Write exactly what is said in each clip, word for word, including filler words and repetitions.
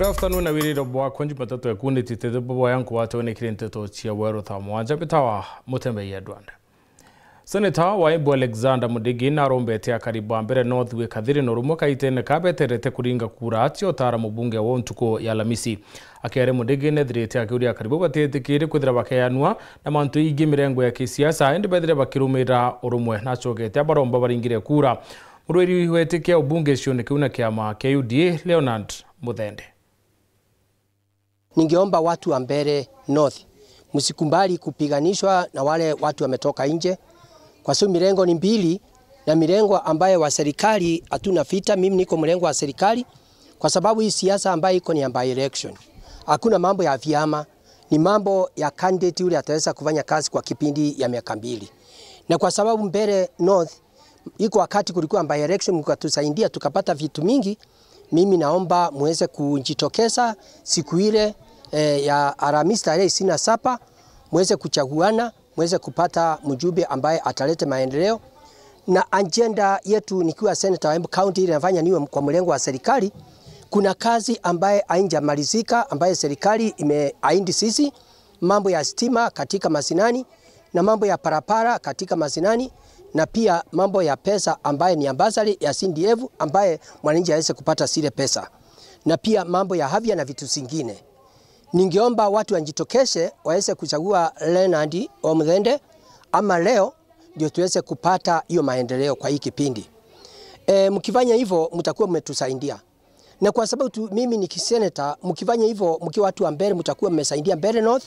Good afternoon na wiriro bwakwa. Jumatatu ekunitite boboya nkugwate wene kiri nteto cia weru thaa mwanja. Mbitawa Mutembei Edward. Seneta wa Embu Alexander Mudigi narombete akari ba Mbeere North gwika thiri na urumwe kaitene ka beterete kuringa kura cia utaara mubunge wa ntuku ya Alamisi. Akiaria, Mudigi nethirite akiuria akari bau batitikiri kwithira bakeanua na mantu ingi mirengo ya kisiasa, indi bethire bakirumira urumwe. Nacokete abaromba baringire kura. Murwiri wetikia ubunge cione kiu na kiama kia U D A, Leonard Muthende. Ningeomba watu wa Mbeere North, msikubali kupiganishwa na wale watu wametoka nje, kwa sababu mirengo ni mbili, na mirengo ambaye wa serikali hatuna vita. Mimi niko mrengo wa serikali, kwa sababu hii siasa ambayo iko ni ya by-election. Hakuna mambo ya vyama, ni mambo ya candidate yule ataweza kufanya kazi kwa kipindi ya miaka mbili. Na kwa sababu Mbeere North iko wakati kulikuwa by-election, mkatusaidia tukapata vitu mingi. Mimi naomba muweze kujitokeza siku ile, eh, ya Alhamisi tarehe ishirini na saba, muweze kuchaguana, muweze kupata mjumbe ambaye atalete maendeleo. Na agenda yetu nikiwa senator wa Embu County ile nafanya niwe kwa mrengo wa serikali, kuna kazi ambaye haijamalizika ambaye serikali imeahidi sisi, mambo ya stima katika mashinani, na mambo ya parapara katika mashinani, na pia mambo ya pesa ambaye ni ambasari ya C D F ambaye mwananchi aweze kupata zile pesa, na pia mambo ya afya na vitu zingine. Ningeomba watu wajitokeze waweze kuchagua Leonard Omuthende ama leo ndio tuweze kupata hiyo maendeleo kwa hii kipindi. E, mkifanya hivyo mtakuwa mmetusaidia. Na kwa sababu tu, mimi ni kiseneta, mkifanya hivyo mkiwa watu wa Mbeere, mtakuwa mmesaidia Mbeere North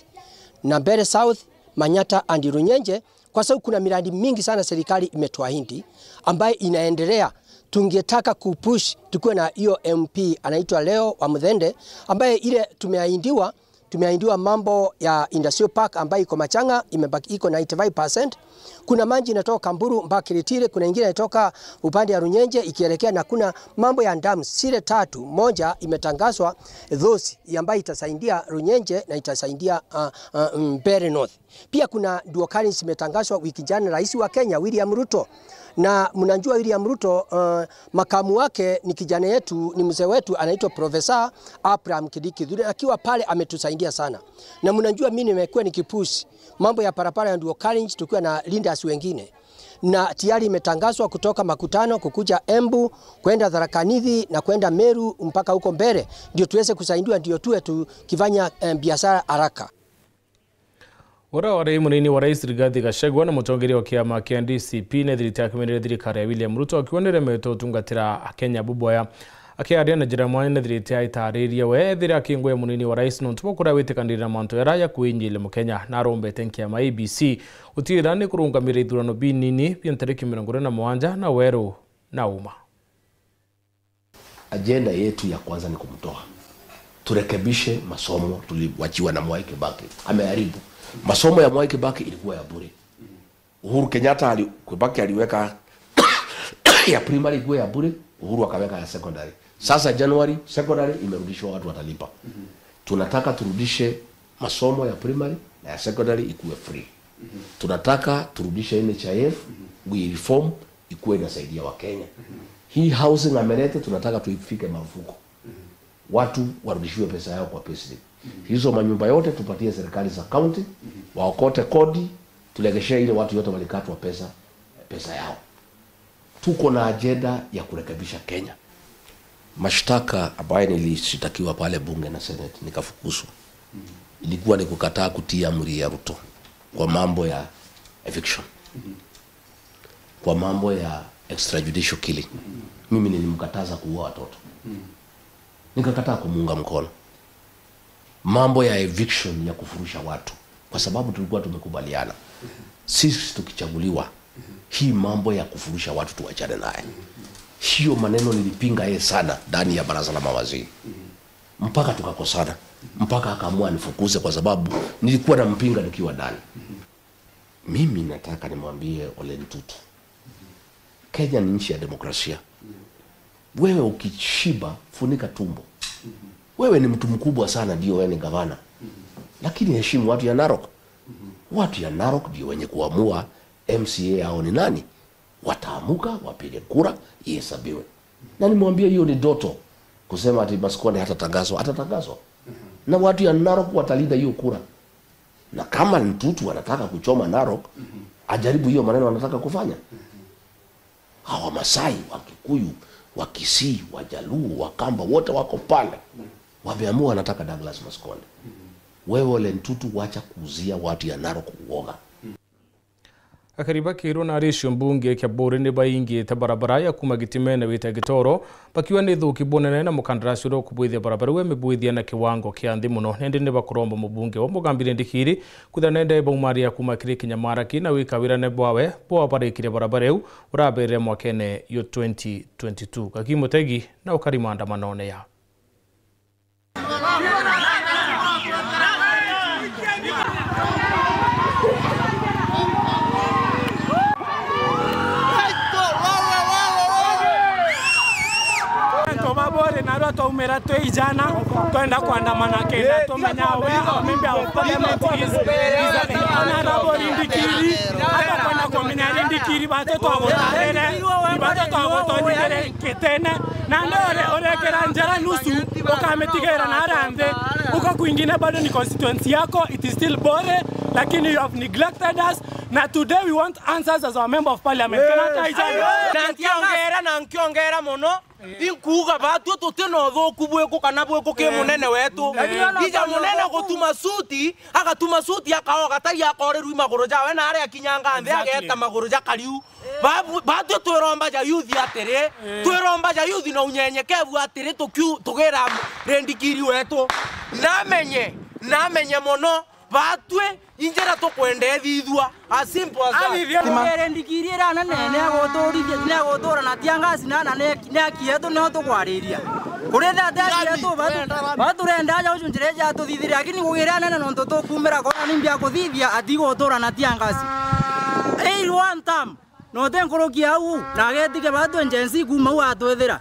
na Mbeere South, Manyata and Runyenje, kwa sababu kuna miradi mingi sana serikali imetuahidi ambayo inaendelea. Tungetaka kupush tukiwa na hiyo M P anaitwa Leo wa Muthende, ambaye ile tumeahidiwa tumeahidiwa mambo ya industrial park ambayo iko Machang'a, imebaki iko ninety-five percent. Kuna maji inatoka Kamburu mpaka Kiritiri, kuna ingine inatoka upande ya Runyenje ikielekea, na kuna mambo ya dams zile tatu, moja imetangazwa, those ambayo itasaidia Runyenje na itasaidia, uh, uh, Mbeere North. Pia kuna dual carriage imetangazwa wiki jana, rais wa Kenya William Ruto, na mnajua William Ruto, uh, makamu wake ni kijana yetu, ni mzee wetu anaitwa Professor Abraham Kindiki Kithure, akiwa pale ametusaidia sana. Na mnajua mimi nimekuwa nikipush mambo ya parapara ya dual carriage tukiwa na leaders wengine. Na tayari imetangazwa kutoka Makutano kukuja Embu, kwenda Tharaka Nithi na kwenda Meru mpaka huko Mbeere, ndio tuweze kusaidiwa, ndio tuwe tukifanya, eh, biashara haraka. Uria wari munini wa rais Rigathi Gachagua na mutongeria wa kiama kia D C P nethirite akiumirire thirikari ya William Ruto akiuga niremetwe utungatira Akenya buboya. Akiaria na njira mwanya nethirite aitariria we ethire akingwe munini wa rais nontu bwa kuria witikanire na mantu jaria jakuinyiile Mukenya, na arombete nkiama A B C gutiira ni kurungamira ithurano binini bia ntariki mirongo iri na mugwanja na weru na uma. Ajenda yetu ya kwanza ni kumtoa. Turekebishe masomo tuliwachiwa na Mwai Kibaki. Ameharibu. Masomo ya Mwai Kibaki ilikuwa ya bure. Uhuru Kenyatta ali-, Kibaki aliweka ya primary ikuwe ya bure, Uhuru akaweka ya secondary. Sasa January, secondary imerudishwa, watu watalipa. Tunataka turudishe masomo ya primary na ya secondary ikuwe free. Tunataka turudishe N H I F, we reform, ikuwe inasaidia Wakenya. Hii housing amelete, tunataka tuifike marufuku. Watu warudishiwe pesa yao kwa payslip. Hizo manyumba yote tupatie serikali za county, waokote kodi, tulegeshee ile watu yote walikatwa pesa, pesa yao. Tuko na ajenda ya kurekebisha Kenya. Mashtaka ambayo nilishtakiwa pale bunge na Senate nikafukuzwa, ilikuwa ni kukataa kutii amri ya Ruto kwa mambo ya eviction, kwa mambo ya extrajudicial killing. Mimi nilimkataza kuua watoto, nikakataa kumuunga mkono. Mambo ya eviction, ya kufurusha watu, kwa sababu tulikuwa tumekubaliana, sisi tukichaguliwa, hii mambo ya kufurusha watu tuachane naye. Hiyo maneno nilipinga yeye sana ndani ya baraza la mawaziri, mpaka tukakosana, mpaka akaamua nifukuze kwa sababu nilikuwa nampinga nikiwa ndani. Mimi nataka nimwambie Ole Ntutu, Kenya ni nchi ya demokrasia. Wewe ukishiba, funika tumbo. Wewe ni mtu mkubwa sana, ndio wewe ni gavana. Lakini heshimu watu ya Narok. Watu ya Narok ndio wenye kuamua M C A yao ni nani. Wataamuka, wapige kura, ihesabiwe. Na nimwambie hiyo ni ndoto. Kusema ati Masikonde hatatangazwa, atatangazwa. Na watu ya Narok watalinda hiyo kura. Na kama Ntutu anataka kuchoma Narok, ajaribu hiyo maneno anataka kufanya. Hawa Masai, Wakikuyu, Wakisii, Wajaluo, Wakamba, wote wako pale. Wameamua wanataka Douglas Masikonde. Wewe Ole Ntutu, wacha kuuzia watu ya Narok uoga. Akari ba Kiiru na aricio mbunge kia Buuri ni baingite barabara ya kuuma Gitimene wita Gitoro, bakiuga ni thuki bunene na mukandarasi uria ukubwithia barabara iu emibwithia na kiwango kia nthi mono. Nindi ni bakuromba mubunge wa Mugambi Rindikiri kwithira nende baumaria kuuma kiri Kinyamara kina wika wirane bwawe bwa barikire barabara iu uraberire mwakene yo twenty twenty-two. Gaki Mutegi na ukari maandamanone ya Antu ba Buuri narua twaumira twi ijana, twenda kwandamana kenda tumenya where our member of parliament is, is an honorable Rindikiri. Hata kwenda kumenya Rindikiri, batu twagutarire, batu twagutonyithire kitene, na ndio ure-, urekera njara nusu, ukamitigira na aria nthi, uko kwingine bado ni constituency yako, it is still Buuri, lakini you have neglected us, na today we want answers as our member of parliament. Kana tai jana? Na nkiongera, na nkiongera mono, inkuuga batwe tuti na uthuku bwiku kana bwiku ki munene wetu. Ija munene gutuma suti, agatuma suti akaoga tai akorirwi maguru jawe, na aria akinyanga nthi ageeta maguru ja kariu. Ba-, batwe twiromba ja youth atiri, twiromba ja youth na unyenyekevu atiri, tukiu-, tugira Rindikiri wetu. Namenye, namenye mono, batwi injira tukwenda ithithua. As simple as that. Rindikiri ira nene, ni aguturithia, ni agutura na tia ngasi na, na ni, ni aki yetu nio tukwariria. Kuri tha tia aki yetu, batu, baturenda aja ucu njira ija atuthithiria, lakini gugira nene nontu tukumira kona ni mbia kuthithia, atigutura na tia ngasi. Ii one term. Na uti nkuruki au, na agetige batwe Gen Z kuuma au atwithira.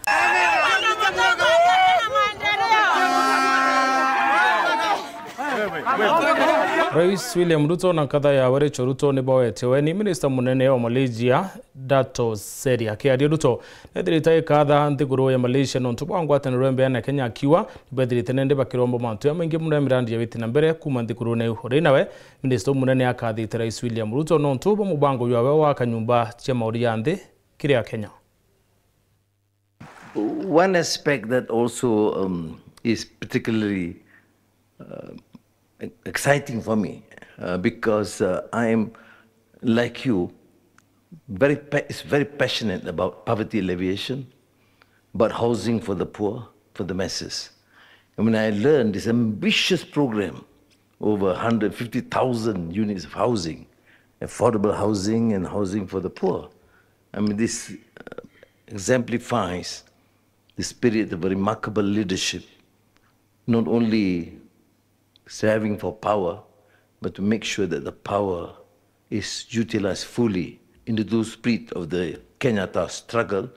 Rais William Ruto na nkatha yawe Rachel Ruto ni bawetewe ni minista munene wa Malaysia, Dato Seri. Akiaria Ruto, nethirite agikatha nthiguru ya Malaysia nontu bwa ngwataniro ya mbere na Kenya, akiuga ni bethirite nende bakiromba mantu jamaingi mono ya mirandi ya witi na mbere kuuma nthigurune iu. Uri nawe, Minista umunene akathite Rais William Ruto nontu bwa mubango jwawe wa gwaka nyumba cia mauri ya nthi kiri Akenya. One aspect that also, um, is particularly, uh, exciting for me, uh, because, uh, I am, like you, very pa-, is very passionate about poverty alleviation, about housing for the poor, for the masses. And when I learned this ambitious program, over hundred fifty thousand units of housing, affordable housing and housing for the poor, I mean, this, uh, exemplifies the spirit of a remarkable leadership, not only striving for power, but to make sure that the power is utilized fully in the true spirit of the Kenyatta struggle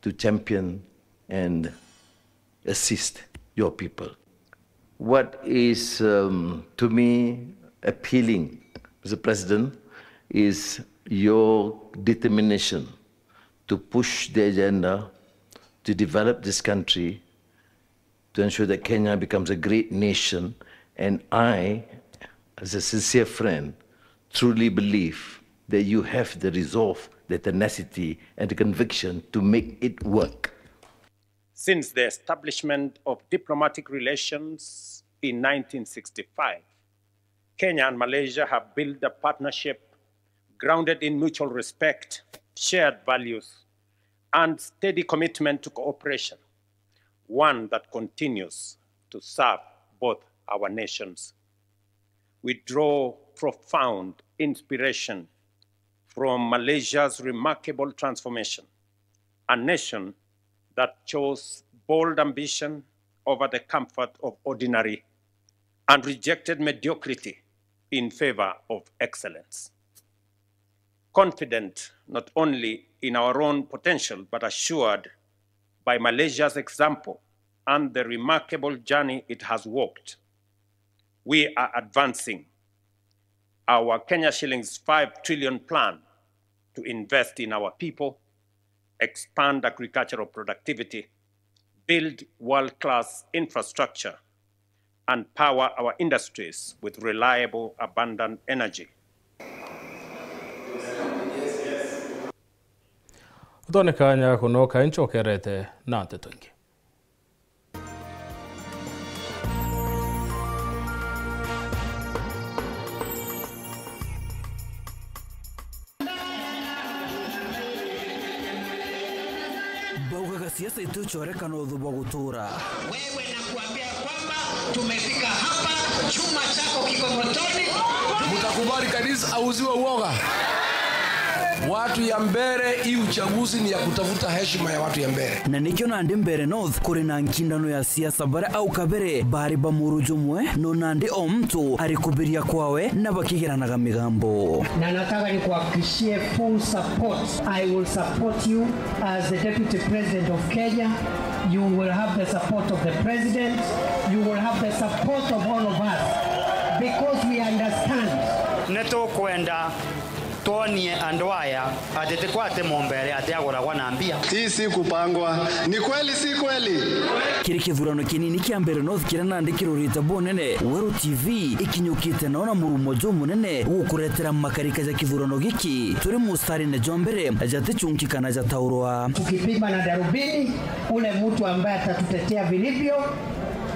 to champion and assist your people. What is, um, to me appealing, Mister President, is your determination to push the agenda to develop this country to ensure that Kenya becomes a great nation. And I, as a sincere friend, truly believe that you have the resolve, the tenacity, and the conviction to make it work. Since the establishment of diplomatic relations in nineteen sixty-five, Kenya and Malaysia have built a partnership grounded in mutual respect, shared values, and steady commitment to cooperation, one that continues to serve both our nations. We draw profound inspiration from Malaysia's remarkable transformation, a nation that chose bold ambition over the comfort of ordinary and rejected mediocrity in favor of excellence. Confident not only in our own potential, but assured by Malaysia's example and the remarkable journey it has walked, we are advancing our Kenya shillings five trillion plan to invest in our people, expand agricultural productivity, build world-class infrastructure, and power our industries with reliable, abundant energy. Utone kanya kunoka inchokerete na nteto ingi. Baugaga siasa itucorekana uthu bwa gutura. Wewe nakuambia kwamba tumefika hapa, chuma chako kiko motoni. Mtakubali kanisa auziwe uoga? Watu ya Mbeere, hii uchaguzi ni ya kutafuta heshima ya watu ya Mbeere. Na nikio nandi Mbeere North kuri na nkindano ya siasa, baria au kabere bari ba muru jumwe, no nandi o muntu ari kubiria kwawe na bakigeranaga migambo. Na nataka nikuhakikishie full support. I will support you as the Deputy President of Kenya. You will have the support of the President. You will have the support of all of us because we understand. Nitukwenda twonie andu aya ati ti kwa ati Mumbeere ati aguragwa na mbia. Hii si kupangwa. Ni kweli, si kweli? Kiri kithurano kinini kia Mbeere North kiria nandi kirurite bunene, Weru T V ikinyukite nao na murumo jumunene gukuretera makarika ja kithurano giki. Turi mustarine jwa mbere jati chunki kana jataurwa. Tukipima na darubini, ule mtu ambaye atatutetea vilivyo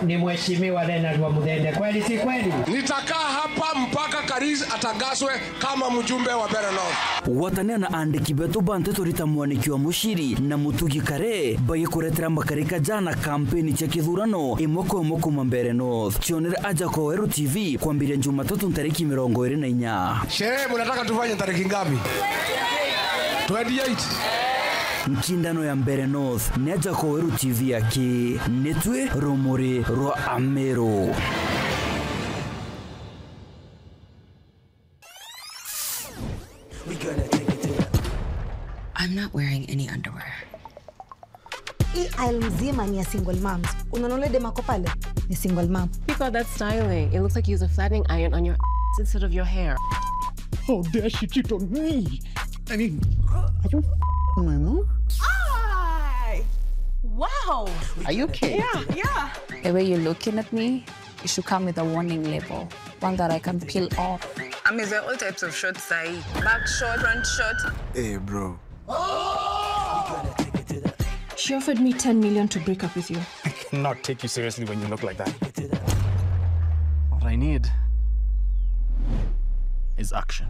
ni Mheshimiwa Leonard Wamuthende. Kweli si kweli? Nitakaa hapa mpaka Karis atangazwe kama mjumbe wa Mbeere North. Gwatania na andiki betu ba nteto rita mwaniki wa muciri na mutugi kare bagikuretera makarika jana kampeni cia kithurano imwe kwa imwe kuma Mbeere North. Cionere aja kwa Weru T V kwambiria Jumatatu ntariki mirongo iri na inya. Sherehe mnataka tufanye tarehe ngapi? Twenty-eight. Nkindano ya Mbeere North ni aja kwa Weru T V aki. Nitwi rumuri rwa Ameru. I'm not wearing any underwear. Hii aisle mzima ni ya single moms. Unaona ule dem ako pale? Ni single mom. Pick out that styling. It looks like you use a flattening iron on your ass instead of your hair. How dare she cheat on me? I mean, are you f-, my mom? Ay! Wow! Are you okay? Yeah, yeah. The way you're looking at me, you should come with a warning label, one that I can peel off. I'm wearing all types of shorts sahi. Back short, front short. Hey, bro. She offered me ten million to break up with you. I cannot take you seriously when you look like that. What I need is action.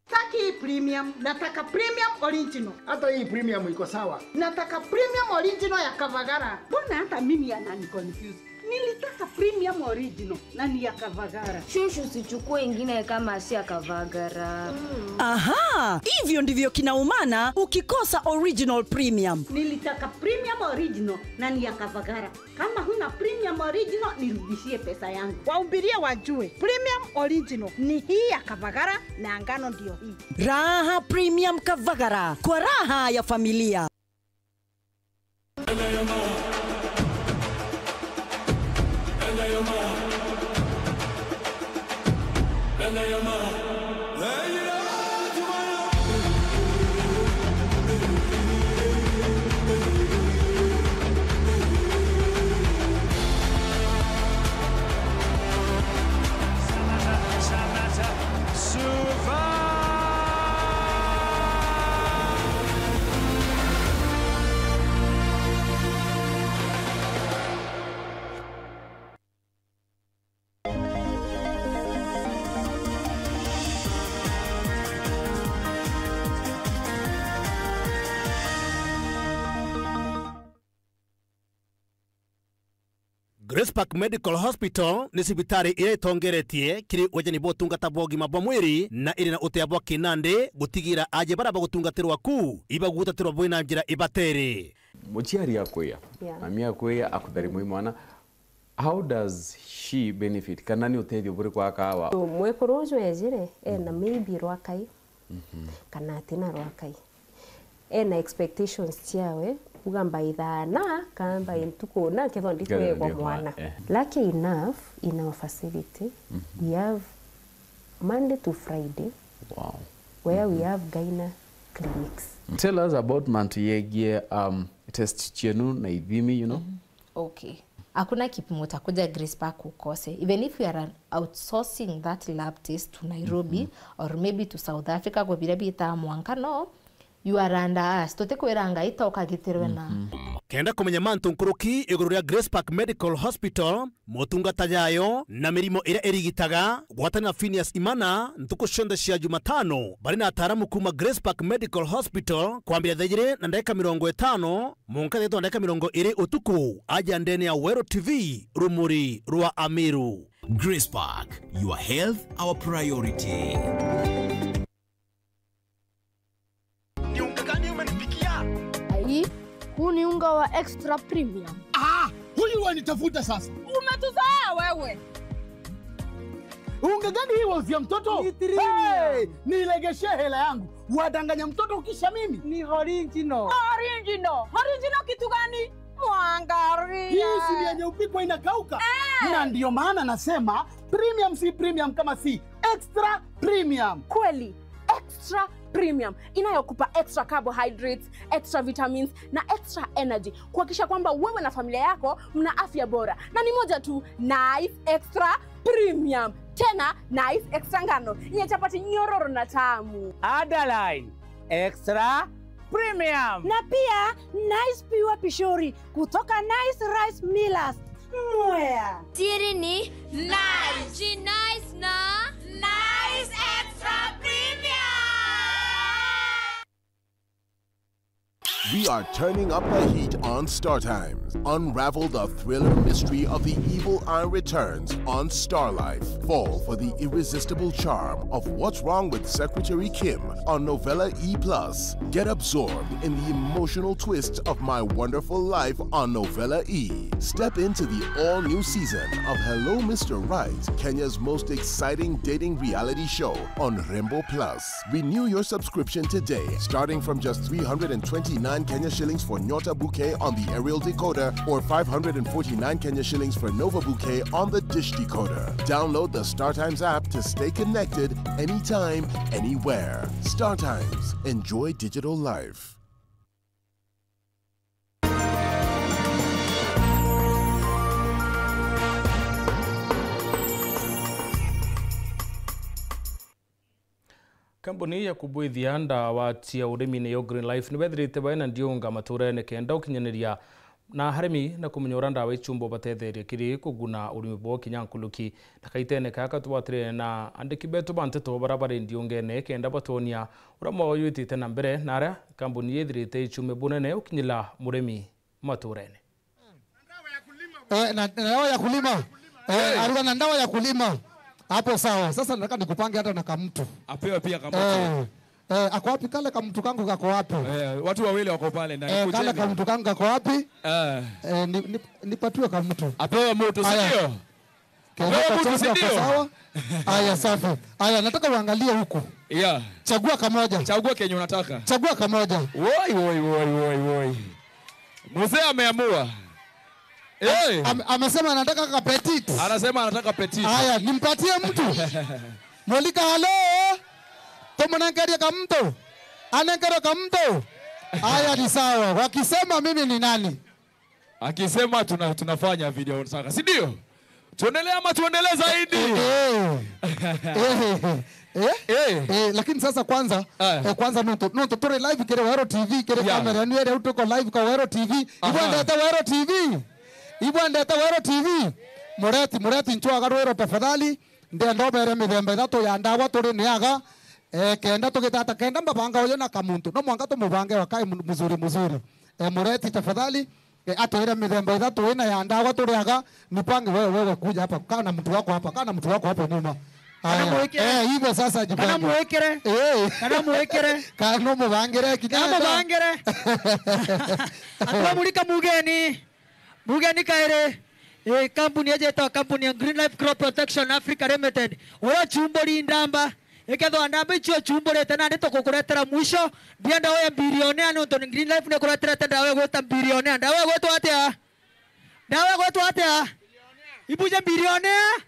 Sitaki hii premium, nataka premium original. Hata hii premium iko sawa. Nataka premium original ya Kavagara. Mbona hata mimi anani confuse? Nilitaka premium original na ni ya Kavagara. Shushu, usichukue ingine kama si ya Kavagara. Aha, hivyo ndivyo kinaumana ukikosa original premium. Nilitaka premium original na ni ya Kavagara. Kama huna premium original, nirudishie pesa yangu. Waumbirie wajue, premium original ni hii ya Kavagara na ngano ndio hii. Raha premium Kavagara, kwa raha ya familia. Grace Park Medical Hospital ni cibitari iria itongeretie kiri ujani bwa utungata bwa ugima bwa mwiri na iri na utea bwa kinandi gutigira aja baria bagutungatirwa ku ibagutatirwa bwi na njira ibatere. Muciari akwia, yeah, mami akwia, akutharimwa i mwana, how does she benefit? Kana ni utethio buriku akawa? So, mwekuru uju ejire, ena, mhm, maybe rwakai, mhm, kana atina rwakai. Ena expectations ciawe, Kuga mbai thaa na, kana mbai ntuku na, nkethwa ndikwegwa mwana. Eh. Lucky enough, in our facility, we have Monday to Friday, wow, where we have gyna clinics. Tell us about mantu yegie, um, test cienu na ithimi, you know? Okay. Hakuna kipimo cha kuja Grace Park ukose. Even if you are outsourcing that lab test to Nairobi, or maybe to South Africa, kwa biria bitaa mwanka, no, you are under us. Tutikwira Ngai ta ukagitirwe na. Kenda kumenya mantu nkuruki iguru ria Grace Park Medical Hospital, motungata jayo, na mirimo iria irigitaga, gwatana na Phineas Imana ntuku cionthe cia Jumatano, bari na ataaramu kuuma Grace Park Medical Hospital, kwambiria thaa ijiri na ndagika mirongo itano, mwanka thaa ithatu na ndagika mirongo iri utuku, aja ndene ya Weru T V, rumuri rwa Amiru. Grace Park, your health, our priority. Ni unga gani umenipikia? Ai, huu ni unga wa extra premium. Ah, huyu wanitafuta sasa. Umetuzoea wewe. Unga gani hii wauzia mtoto? Ni premium. Hey, nilegeshee hela yangu. Wadanganya mtoto kisha mimi. Ni original. Original. Original kitu gani? Mwangaria. Hii si ni yenye upikwa inakauka? Eh. Na ndio maana nasema premium si premium kama si extra premium. Kweli, extra premium inayokupa extra carbohydrates, extra vitamins na extra energy, kuhakikisha kwamba wewe na familia yako mna afya bora. Na ni moja tu, Nice Extra Premium. Tena Nice Extra ngano yenye chapati nyororo na tamu. Adeline Extra Premium. Na pia Nice Pure Pishori kutoka Nice Rice Millers, Mwea. Siri ni Nice. Ji Nice na Nice Extra Premium. We are turning up the heat on Star Times. Unravel the thriller mystery of the evil eye returns on Star Life. Fall for the irresistible charm of What's Wrong with Secretary Kim on Novella E plus. Get absorbed in the emotional twists of My Wonderful Life on Novella E. Step into the all-new season of Hello Mister Right, Kenya's most exciting dating reality show on Rembo Plus. Renew your subscription today, starting from just three hundred and twenty-nine Kenya shillings for Nyota Bouquet on the aerial decoder or five hundred and forty-nine Kenya shillings for Nova Bouquet on the dish decoder. Download the StarTimes app to stay connected anytime, anywhere. StarTimes. Enjoy digital life. Kambuni ya kubwithia ndawa cia urimi niyo Green Life nibethirite baina ndiunga maturene kenda ukinyaniria na arimi na kumenya uria ndawa ichumba ubatetheria kiri kuguna urimi bwao kinya nkuruki. Na kaitene kaka tubwatire na andiki betu ba nteto bara bari ndiungene kenda batonia uria mwago jwitite na mbere na aria kambuni yithirite ichume bunene ukinyila murimi maturene. Eh, na, na dawa ya kulima. Eh, eh, aruga na dawa ya kulima. Hapo sawa. Sasa nataka nikupange hata na kamtu. Apewe pia kamtu. Eh, eh, ako wapi kale kamtu kangu, kako wapi? Eh, watu wawili wako pale ndani. Eh, kujeni. Kale kamtu kangu kako wapi? Eh. Eh, ni, ni, nipatiwe kamtu. Apewe mtu, si ndio? Aya. Wewe mtu, si ndio? Sawa. Aya, safi. Aya, nataka uangalie huku. Yeah. Chagua kamoja. Chagua kenye unataka. Chagua kamoja. Woi, woi, woi, woi, woi. Mzee ameamua. Eh. Am-, amesema anataka ka petit. Anasema anataka petit. Aya, nimpatie mtu. Mulika, halo. Tumunenkerie ka mtu. Anenkerwe ka mtu. Aya, ni sawa. Wakisema mimi ni nani? Akisema tuna-, tunafanya video saka, si ndio? Tuendelee ama tuendelee zaidi? Eh. Eh, eh, eh. Eh? Eh. Eh, lakini sasa kwanza, eh, kwanza nontu, nontu turi live kiri Weru T V, kiri, yeah, kamera yenu iri au tuko live kwa Weru T V. Aha. Ibwendete Weru T V. Ibwendete Weru T V. Mureti, Mureti, nchwaga rwiro tafadhali. Ndienda ubere mithemba ithatu ya ndawa turi niaga. Eh, kenda tugitata, kenda mbabanga uyu na kamuntu. No mwanka tumubange wakae mu-, muzuri, muzuri. Eh, Mureti, tafadhali. Eh, atwire mithemba ithatu ina ya ndawa turiaga, nipange wewe, wewe kuja hapa, kaa na mtu wako hapa, kaa na mtu wako hapo nyuma. Kana, aya, mwikire. Eh, hivyo sasa jipange. Kana mwikire. Eh. Kana mwikire. Kana mubangire kinya. Kana mubangire. Atwa mulika mugeni. Mugeni kairi. Eh, kampuni yetu yetagwa kampuni ya Green Life Crop Protection Africa Limited. Uria chumburi ndamba. Ikethwa ndamba icio chumburite nandi tukukuretera mwisho. Ndienda uye billionaire niuntu ni Green Life nikureterete ndawa igwita billionaire. Ndawa igwitwa atia? Ndawa igwitwa atia? Ibuje billionaire?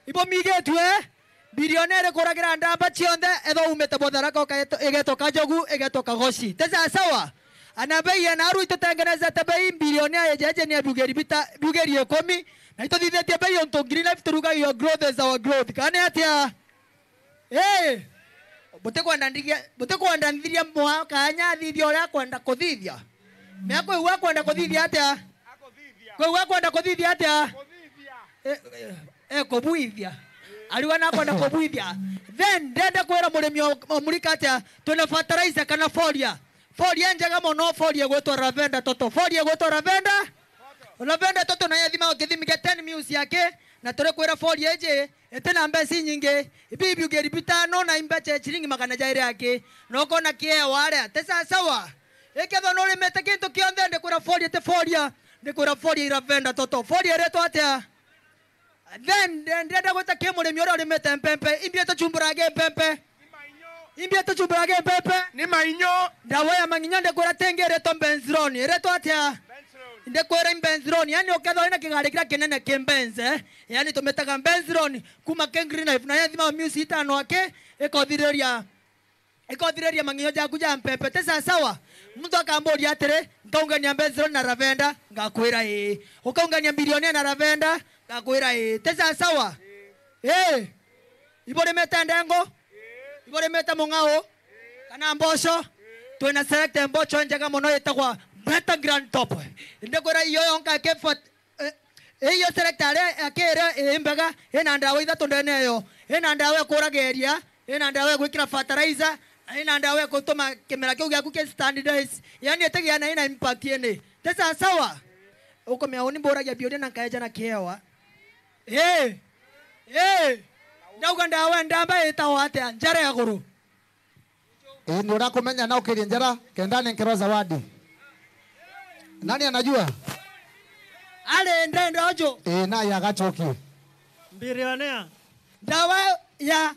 Ibumigitue? Billionaire ikuragira ndamba cionthe, ethwa umite Botharaka ukaeto-, igetwa Kajogu, igetwa Kagoci. Ti sawa sawa? Ana bei ya naru itutengenezete bei billionaire yejeje ni abiugeri bita-, biugeri ikumi, na ituthithitie bei untu Green Life turuga your growth is our growth. Kana ni atia? Ii. Butikwenda ndigie, butikwenda nthirie mwa kanya athithia uria akwenda kuthithia. Mea kwigua akwenda kuthithia atia? Kwigua akwenda kuthithia atia? E, e, e, kubuithia. Ariwa nakwenda kubuithia. Then, ndenda kwira murimi o, o murika atia, twina fertilizer kana folia. Folia njega mono, folia igwitwa Lavender Toto. Folia igwitwa Lavender. Lavender Toto nayo ithima githimi gia ten mils yake, na turikwira folia iji, iti na mbeca inyingi, ibi biugeri bitano na imbeca ciringi magana jairi aki, na ukona kiewa aria, ti sawa sawa? Ikethwa nurimite kintu kionthe, ndikwira folia ti folia, ndikwira folia i Lavender Toto. Folia iretwa atia? Then, nde-, ndenda gwita ki murimi uria urimite mpempe, imbi ituchumburaga mpempe. Imbi ituchumburaga mpempe. Ni mainyo. Ndawa ya mang'inyo ndikwira tingi iretwa Benzrone. Iretwa atia? Benzrone. Ndikwira i Benzrone. Yani ukethwa wina kigari kiria kinene ki Benz, eh? Yani tumitaga Benzrone kuma ki Green Life. Na yathima miusi itano aki, ikothiriria, ikothiriria mang'inyo jaku ja mpempe. Ti sawa sawa? Muntu akamburia atiri, "Nkaungania Benzrone na Lavender?" Ngakwira, "Ii." "Ukaungania billionaire na Lavender?" Ngakwira, "Ii." Ti sawa sawa? Ii. Iburimite ndengu? Iburimite mung'ao? Kana mboco? Twina select mboco njega mono itagwa Beta Grand Top. Ndikwira iyo yonka ikifat-, eh, iyo select aria akire i mbega, ina ndawa ithatu ndene iyo. Ina ndawa ikuraga iria, ina ndawa ya gwikira fertilizer, na ina ndawa ya gutuma kimera kiu giaku ki standardize. Yani itigia na ina impact ini. Ti sawa sawa? Ukumenya uni mburagia biuria na nkaeja na kiewa. Ii. Ii. Ndauga ndawa ndamba itagwa atia? Njara ya guru. Ii, ni urakumenya na ukirie njara, kenda nenkerwa zawadi. Nani anajua? Ari ndenda uju. Ii, na yagacokie. Billionaire. Ndawa ya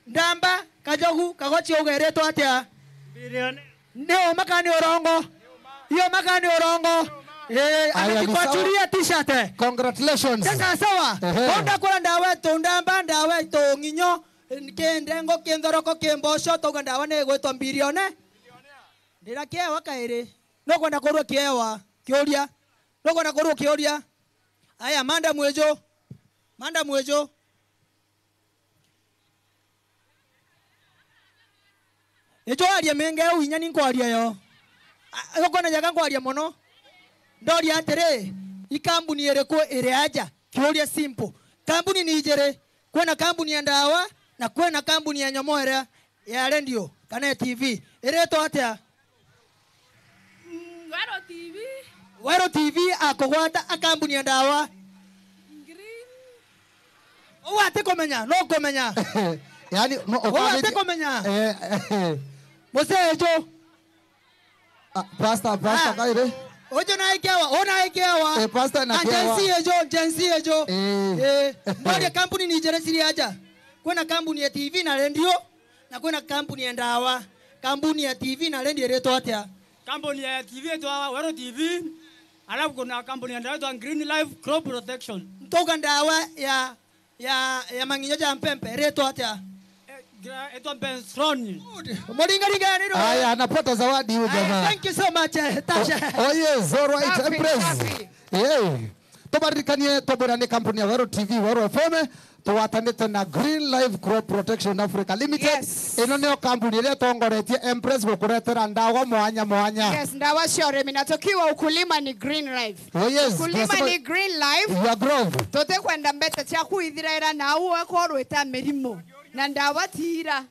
ndamba, kajogu, kagoci ugeretwo atia? Billionaire. Ni uma kana ni urongo? Iyo maka ni urongo. Eh, aya, ni sawa. Amejikwachulia t-shirt. Congratulations. Sasa sawa. Ehe. Bonda kura ndawa itu ndamba, ndawa itu ng'inyo, kindengo, kinthoroko, kimboco, tauga ndawa ni igwitwa billionaire. Ndira kiewa kairi. Nukwenda kurua kiewa? Kiuria. Nukwenda kurua kiuria? Aya, madam ejo. Madam ejo. Ijo aria mingi au inya ni nkwaria yo. A, ukona jaga nkwaria mono. Ndoria atiri, i kambuni iriku iri aja? Kiuria simple. Kambuni ni ijiri. Kwina kambuni ya ndawa na kwina kambuni ya nyomo iria ya redio kana ya T V. Iretwa atia? Mm, Weru T V. Weru T V akugwata a kambuni ya ndawa. Green. Uu atikumenya, nukumenya. Yani, no, uu atikumenya. Eh, eh. Muse ejo. Ah, pastor, pastor, ah, kaire. Uju naikewa, unaikewa. Eh, pastor, na Gen Z ejo, Gen Z ejo. Eh. Eh, ndoria kambuni ni ijiri ciri aja. Kwina kambuni ya T V na redio. Na kwina kambuni ya ndawa. Kambuni ya T V na redio iretwa atia? Kambuni ya T V itwa Weru T V, alafu kuna kambuni ya ndawa itwa Green Life Crop Protection. Ntauga ndawa ya, ya, ya mang'inyo ja mpempe iretwa atia? Eh, gra-, itwa Benzrone. Good. Muringaringa ni ro. Aya, anapata zawadi huyu jamaa. Aya, thank you so much, eh, Tasha. Oh, oh yes, all right, safi, Empress. Safi. Yeah. Tubaririkanie, tubwira ni kampuni ya Weru T V, Weru F M, tugwatanite na Green Life Crop Protection Africa Limited. Yes. Ino niyo kampuni iria itongoretie Empress gukuretera ndawa mwanya mwanya. Yes, ndawa cia urimi, na tukiuga ukulima ni Green Life. Oh yes, ukulima tunasema ni Green Life. Your growth. Tutikwenda mbeca ciaku ithiraira na au wekorwo wita mirimu. Na ndawa tiira.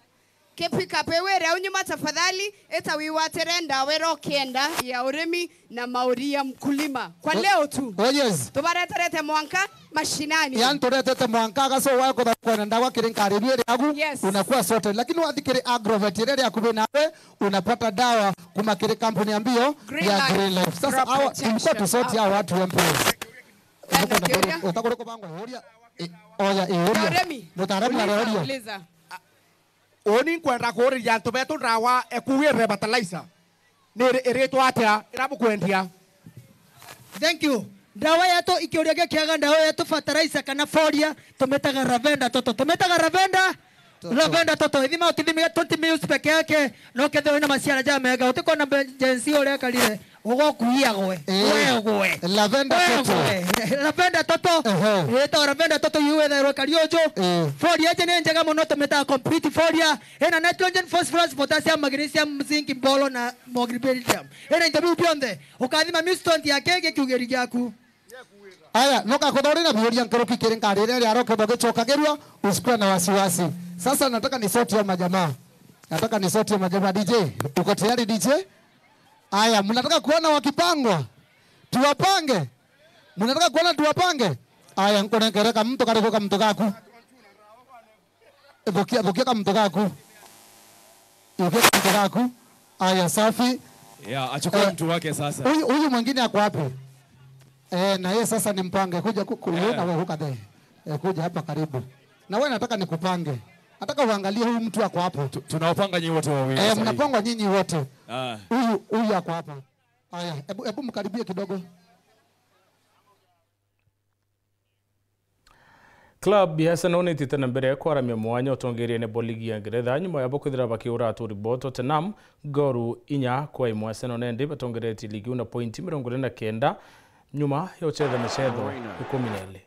Ki pick up iwire au nyuma, tafadhali, ita wigwatire ndawa iria ukienda ya urimi na mauri ya mkulima. Kwa leo tu. Oh, yes. Tubareterete mwanka mashinani. Yani, turetete mwanka, agaso wae kutha kwenda ndawa kiri nkari iria iri agu, yes, unakuwa sorted. Lakini wathi kiri Agrovet iria iri akubi nawe, unapata dawa kuma kiri kampuni ya mbio Green ya Life. Green Life. Sasa hawa tulikuwa tusoti hawa watu wa mbio. Utakuwa kubangwa, uria, eh, oya, eh, uria. Mutaaramu, mutaaramu uliza, aroria. Uliza. Uni nkwenda kuuriria antu betu ndawa ekuwire fertilizer. Ni iri-, iritwa atia ira bukwendia? Thank you. Ndawa yetu, ikiuria gikiaga, ndawa yetu fertilizer kana foliar, tumitaga Lavender Toto. Tumitaga Lavender? Toto. Lavender Toto. Ithima utithimire twenty mils peke yake, na ukethirwa wina maciara jamega. Utikwona be-, Gen Z uria ekarire, ugokuia gwe. Eh. Wegwe. Lavender Toto. Wegwe. Lavender Toto. Ehe. Itawa Lavender Toto, yu wethairwe kari uju. Eh. Foliar iji ni njega muno, tumitaga complete foliar. Ina nitrogen, phosphorus, potassium, magnesium, zinc, boro na molybdenum. Ina into biu bionthe. Ukathima mistone yake gikiugiri giaku. Aya, nokakuthuurira biuria nkuruki kiri nkarire ria roketho gicokagirua, usikuwe na wasiwasi. Sasa nataka ni sort ya majamaa. Nataka ni sort ya majamaa. D J, uko tayari D J? Aya, mnataka kuona wakipangwa? Tuwapange? Mnataka kuona tuwapange? Aya, nkunenkere kamtu kariku kamtu gaku. Thukia, thukia kamtu gaku. Thukia kamtu gaku. Aya, safi. Yeah, achukue Eh, mtu wake sasa. Huyu, huyu mwingine ako wapi? Eh, na yeye sasa ni mpange. Kuja ku-, ku-, Eh. Wewe na wewe huka there. Eh, kuja hapa karibu. Na wewe nataka nikupange. Nataka uangalie huyu mtu ako hapo. Tu-, tunawapanga nyinyi wote wawili Eh, sasa hivi. Mnapangwa nyinyi wote. Ah. Huyu, huyu ako hapa. Aya, ebu, ebu mkaribie kidogo. Club ya Arsenal nitite na mbere kwaramia mwanya utongeriene bo ligi ya Ngeretha, nyuma ya bo kwithira bakiura aturi bo Tottenham ngoru inya kwa imwe. Arsenal nendi batongeretie ligi iu na pointi mirongo iri na kenda, nyuma ya uchetha michetho ikumi na iri.